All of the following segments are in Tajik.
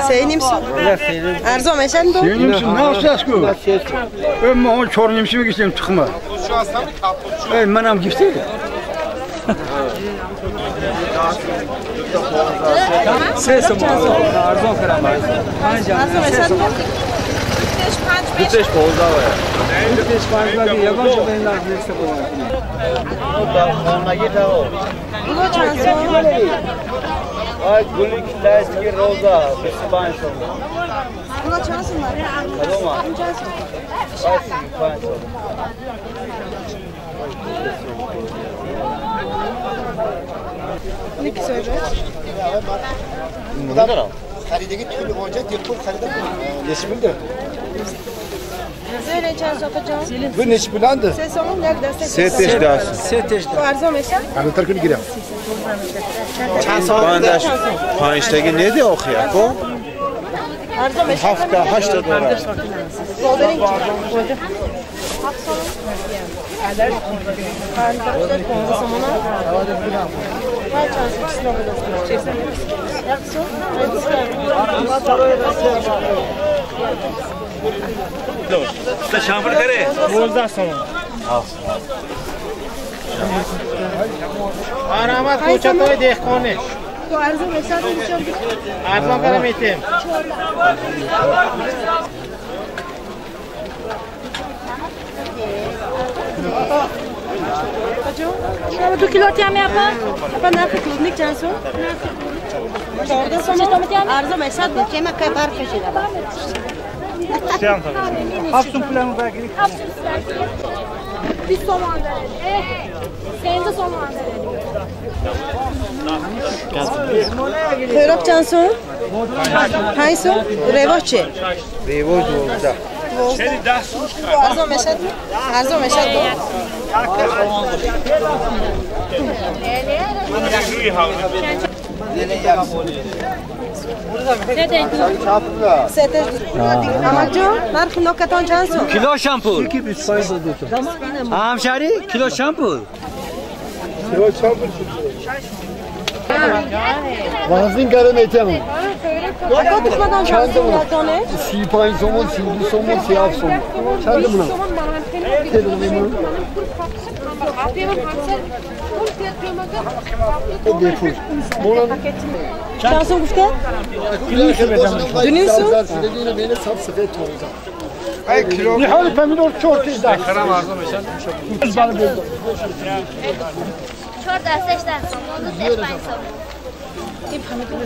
سه نیم سوم ارزان میشن bu? 3.5 سوم ne olacak ku? Ben on 4.5 sum geçtim çıkma. Ey manam gitti. 3 سوم ارزان کردم. ارزان میشن bu? 2 5 15 2 5 5 یگان شده این لحظه نیست Bu چند سوم؟ Ay guli китайский роза 25 сом. Buna چند سوم var? Tamam. Чанд сом? 25 сом. Ne güzel. Xaridagi tuli bo'yicha pul xarida nechi puldir? Söyle چند سوم جان؟ Bu nechi pulandi? 3 سوم یک دسته. 3 دست. 3 Bu ارزان میشه؟ Qanaqa kun giram? Чанд сом? Панҷ панҷтаги неди охи ако? ارزان میشه؟ 7 تا 8 تا داره. Doların چی؟ 7 سوم. 5 15 somona. چند سوم؟ یک سوم؟ شامل کرے 19 سوم. آرامت کوچه دهقانش. تو ارزان میشه؟ ارزان کردم میتیم. 2 کیلو تیم یapa؟ Apa نرخ клубник چند سوم؟ 14 سوم. ارزان میشه؟ چه که برف شده. 7 سوم پولمو بگیری. 20 سوم داره. 13 سوم داره. خیراب چند سوم؟ 5 سوم. رواج چه؟ رواج 12. ارزان میشه؟ ارزان میشه؟ 3 اما جان نرخ نوکتان چند سوم؟ کیلو شامپول. همشهری کیلو شامپول. کیلو شامپول. وزن کردم ایتم. چند سوم؟ 35 سوم، 32 سوم، 37 سوم. چند بuna? چند سوم گفته؟ 2.5 سوم؟ Nihal pomidor 4 دست. 4 دسته 8 سوم، 2 5 سوم. این pomidor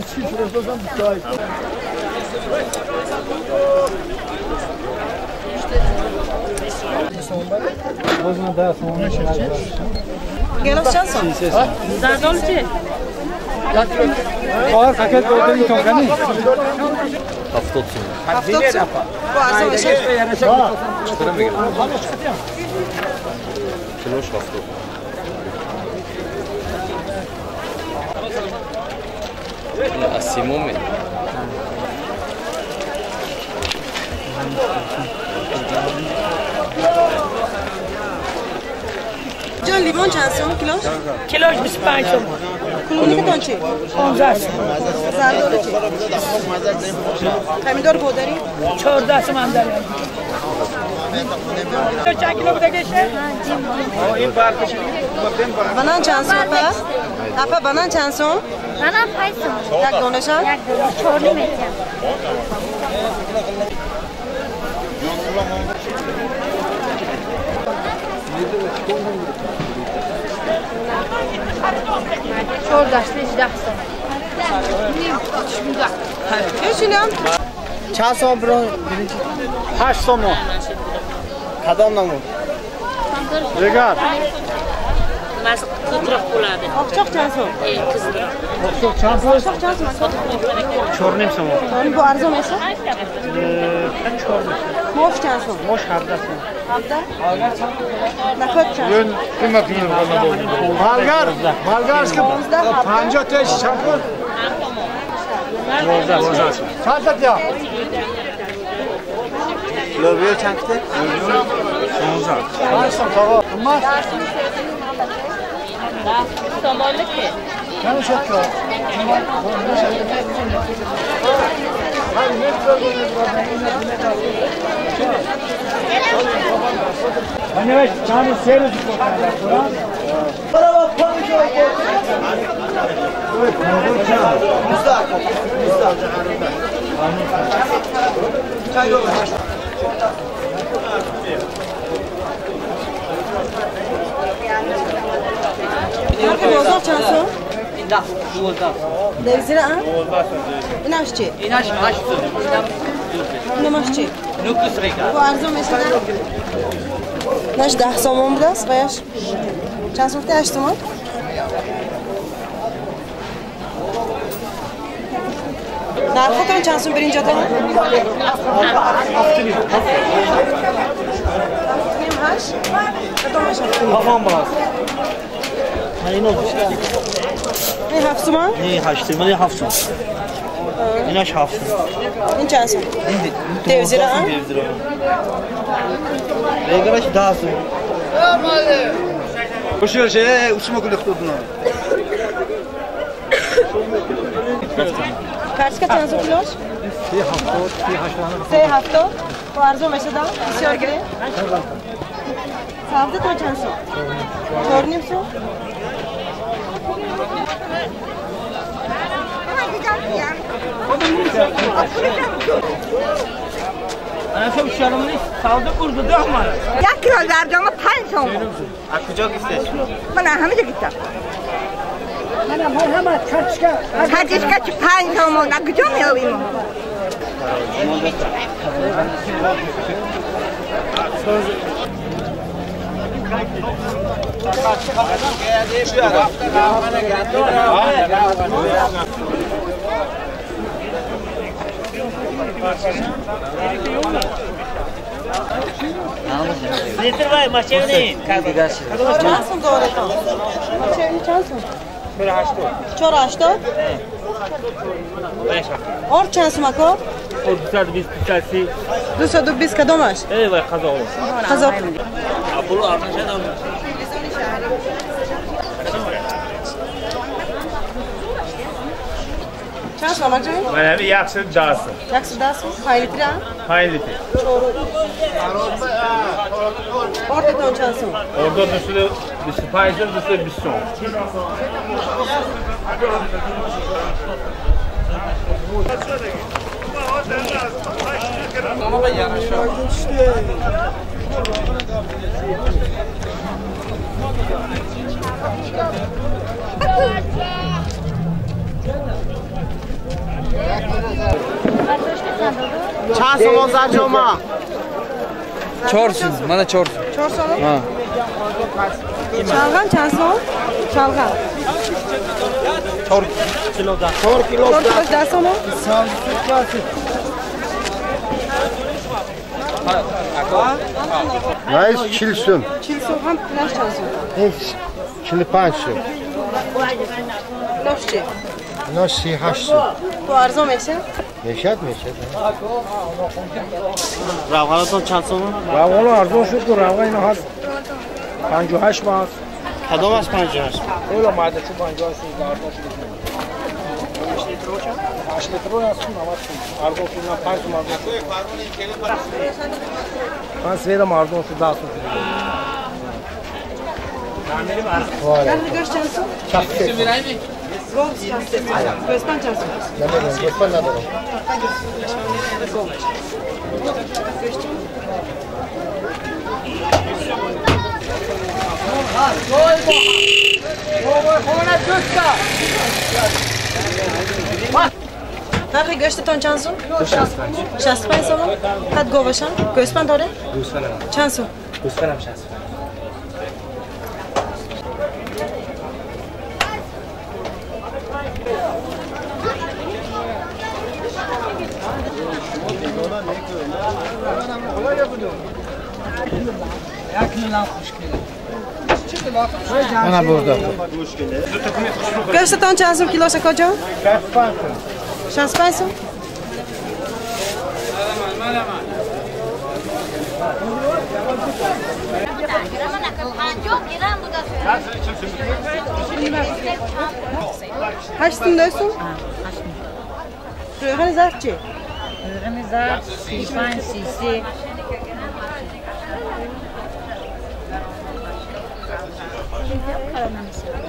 گلاس چند سوم؟ زردالو چه؟ آره پاکت بردم میتونم کنی؟ 70 سوم. 70 سوم. Bu ارزان میشه؟ چطور میگم؟ کیلوش 70. اسیمومه. جان لیوان چند سوم کیلوش؟ کیلوش 25 سوم. کلونی چی؟ 15 سوم. زردالو چی؟ pomidor بودری؟ 14 سوم هم داره. چند کیلو بوده گشه؟ بنان چند سوم پس؟ اپا بنان چند سوم؟ بنان 5 سوم. یک دونه شد؟ یک دونه 4 میتیم. 4 دسته 18 سوم. چه چند سوم برو؟ 8 سوم. کدام نمون؟ Regar. Ko'proq bo'ladi. Oqchoq چند سوم؟ Oqchoq چند سوم؟ Oqchoq چند سوم؟ 4.5 سوم. Bu arzon emas? 4. Mosh چند سوم؟ Mosh 17 سوم. 17? نخود چند سوم؟ Bolgar, bolgarski 50 teş چند پول؟ 12 سوم. چند تا دیا؟ لوبیا چند تا؟ 16. 5 سوم. سامانه که نرخ بازار چند سوم؟ 12. دوزیره ام؟ ایناش چی؟ ایناش 8 سوم. اینماش چی؟ 9 ریکا. و ارزون میشه؟ نش 10 سوم بوده است ویاش چند سوم؟ 8 سوم. نرختون چند سوم برنجاتون؟ 7.5 8. کدومش 7.5؟ هفت باز. این 7 سوم؟ نه 8 سوم، این 7 سوم. ایناش 7 سوم. این چند سوم؟ دوزیره ام؟ دیگرش 10 سوم. خوشیاشه uçma kule tutdun. Karşıka چند سوم کیلوش؟ 3 7. و ارزون میشه دا؟ بسیار گره. سبزی تا چند سوم؟ 4.5 سوم. یک کیلو زردآلو 5 سوم. از کجا گرفتش؟ من همه جا گرفتم. من همه کارتشکا. کارتشکا چه 5 سوم؟ از کجا میآوریم؟ چند سوم دارتان؟ چند سوم؟ 4.80. آرد چند سوم اکا؟ 220 230. 220 کدامش؟ ای وای قزاق. قزاق. چند سوم آقا جان؟ من همین 110 سوم. 110 سوم؟ 5 لیتر؟ 5 لیتر. آردتان چند سوم؟ آرد 225 سوم، 220 سوم. چند سوم زرجاما؟ 4 سوم. من 4 سوم. 4 سوم؟ ها. چالغان چند سوم؟ چالغان 4 کیلو 10. 4 کیلو 10 سوم؟ نه 40 سوم. 40 سوم هم نش چند سوم؟ 45 سوم. نش چی؟ نش 38 سوم. تو ارزان میشه؟ میشد میشد. روغنتون چند سوم؟ روغن ارزان شد که روغن اینا هست 58 ماست. کدام از 58؟ خیلی ماده چون 58 شد ارزان شد. 8 لیتر هست 90 سوم. ارزان شد 5 سوم ارزان شد. 5 سوم ارزان شد 10 سوم. نرخ گوشت چند سوم؟ 63. گوشت 63. گوسفند چند سوم؟ نمیدونم گوسفند ندارم. نرخ گوشتتان چند سوم؟ 65 سوم. قد گاوشان؟ گوسفند داره؟ چند سوم؟ گوسفندم 65. من برده. گوشتتان چند سوم کیلوش کجا؟ 65 سوم. 8 сум 9 сум? Равғани зард чӣ? Равғани зард 35 33.